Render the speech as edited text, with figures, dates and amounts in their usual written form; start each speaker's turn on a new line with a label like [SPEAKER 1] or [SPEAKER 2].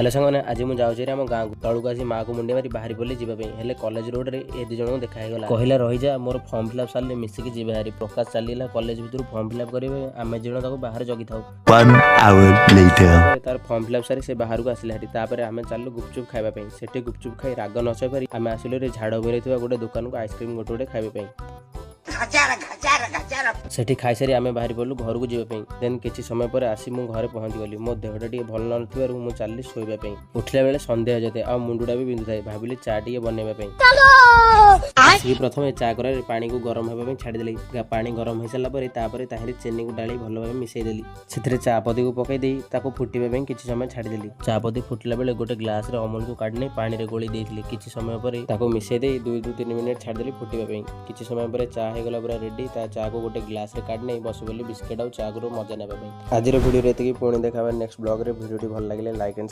[SPEAKER 1] Hello ସାଙ୍ଗମାନେ, ଆଜି ମୁଁ ଯାଉଛି ଆମ ଗାଁକୁ। ତଳକୁ ଆସି ମାଆକୁ ମୁଣ୍ଡିଆ ମାରି ବାହାରି ପଡ଼ିଲି ଯିବା ପାଇଁ। ହେଲେ କଲେଜ ରୋଡରେ ଏ ଦି ଜଣଙ୍କୁ ଦେଖା ହେଇଗଲା। କହିଲା, ରହିଯା, ମୋର ଫର୍ମ ଫିଲ୍ଅପ୍ ସାରିଲେ ମିଶିକି ଯିବା ହାରି। ପ୍ରକାଶ ଚାଲିଲା କଲେଜ ଭିତରୁ ଫର୍ମ ଫିଲ୍ଅପ୍ କରିବା ପାଇଁ। ଆମେ ଜଣ ତାକୁ ବାହାରେ ଜଗିଥାଉ।
[SPEAKER 2] One hour later.
[SPEAKER 1] ତାର ଫର୍ମ ଫିଲ୍ଅପ୍ ସାରି ସେ ବାହାରକୁ ଆସିଲା ହାରି। ତାପରେ ଆମେ ଚାଲିଲୁ ଗୁପଚୁପ୍ ଖାଇବା ପାଇଁ। ସେଠି ଗୁପଚୁପ୍ ଖାଇ ରାଗ ନ ସହିପାରି ଆମେ ଆସିଲୁ ରେ ଝାଡ଼ଭୂଇଁରେ ଥିବା ଗୋଟେ ଦୋକାନକୁ ଆଇସ୍କ୍ରିମ୍ ଗୋଟେ ଗୋଟେ ଖାଇବା ପାଇଁ। ସେଠି ଖାଇସାରି ଆମେ ବାହାରି ପଡ଼ିଲୁ ଘରକୁ ଯିବା ପାଇଁ। ଦେନ୍ କିଛି ସମୟ ପରେ ଆସି ମୁଁ ଘରେ ପହଞ୍ଚିଗଲି। ମୋ ଦେହଟା ଟିକେ ଭଲ ନଥିବାରୁ ମୁଁ ଚାଲିଲି ଶୋଇବା ପାଇଁ। ଉଠିଲା ବେଳେ ସନ୍ଧ୍ୟା ହୋଇଯାଇଥାଏ ଆଉ ମୁଣ୍ଡଟା ବି ବିନ୍ଧୁଥାଏ। ଭାବିଲି ଚା ଟିକେ ବନେଇବା ପାଇଁ। ଆସିକି ପ୍ରଥମେ ଚା କରାରେ ପାଣିକୁ ଗରମ ହେବା ପାଇଁ ଛାଡ଼ିଦେଲି। ପାଣି ଗରମ ହୋଇସାରିଲା ପରେ ତାପରେ ତାହିଁରେ ଚିନିକୁ ଡାଳି ଭଲ ଭାବେ ମିଶାଇ ଦେଲି। ସେଥିରେ ଚା ପତିକୁ ପକାଇ ଦେଇ ତାକୁ ଫୁଟିବା ପାଇଁ କିଛି ସମୟ ଛାଡ଼ିଦେଲି। ଚା ପତି ଫୁଟିଲା ବେଳେ ଗୋଟେ ଗ୍ଲାସରେ ଅମୁଲକୁ କାଢ଼ି ନେଇ ପାଣିରେ ଗୋଳି ଦେଇଥିଲି। କିଛି ସମୟ ପରେ ତାକୁ ମିଶାଇ ଦେଇ 2ରୁ 3 ମିନିଟ୍ ଛାଡ଼ିଦେଲି ଫୁଟିବା ପାଇଁ। କିଛି ସମୟ ପରେ ଚା ହେଇଗଲା ପୁରା ରେଡି। ତା ଚାକୁ ଗୋଟେ ଗ୍ଲାସରେ କାଢ଼ି ନେଇ ବସି ପଡ଼ିଲି ବିସ୍କେଟ୍ ଆଉ ଚାକୁ ମଜା ନେବା ପାଇଁ। ଆଜିର ଭିଡ଼ିଓରେ ଏତିକି। ପୁଣି ଦେଖା ହେବା ନେକ୍ସଟ ବ୍ଲଗରେ। ଭିଡ଼ିଓଟି ଭଲ ଲାଗିଲେ ଲାଇକ୍ ଆଣ୍ଡ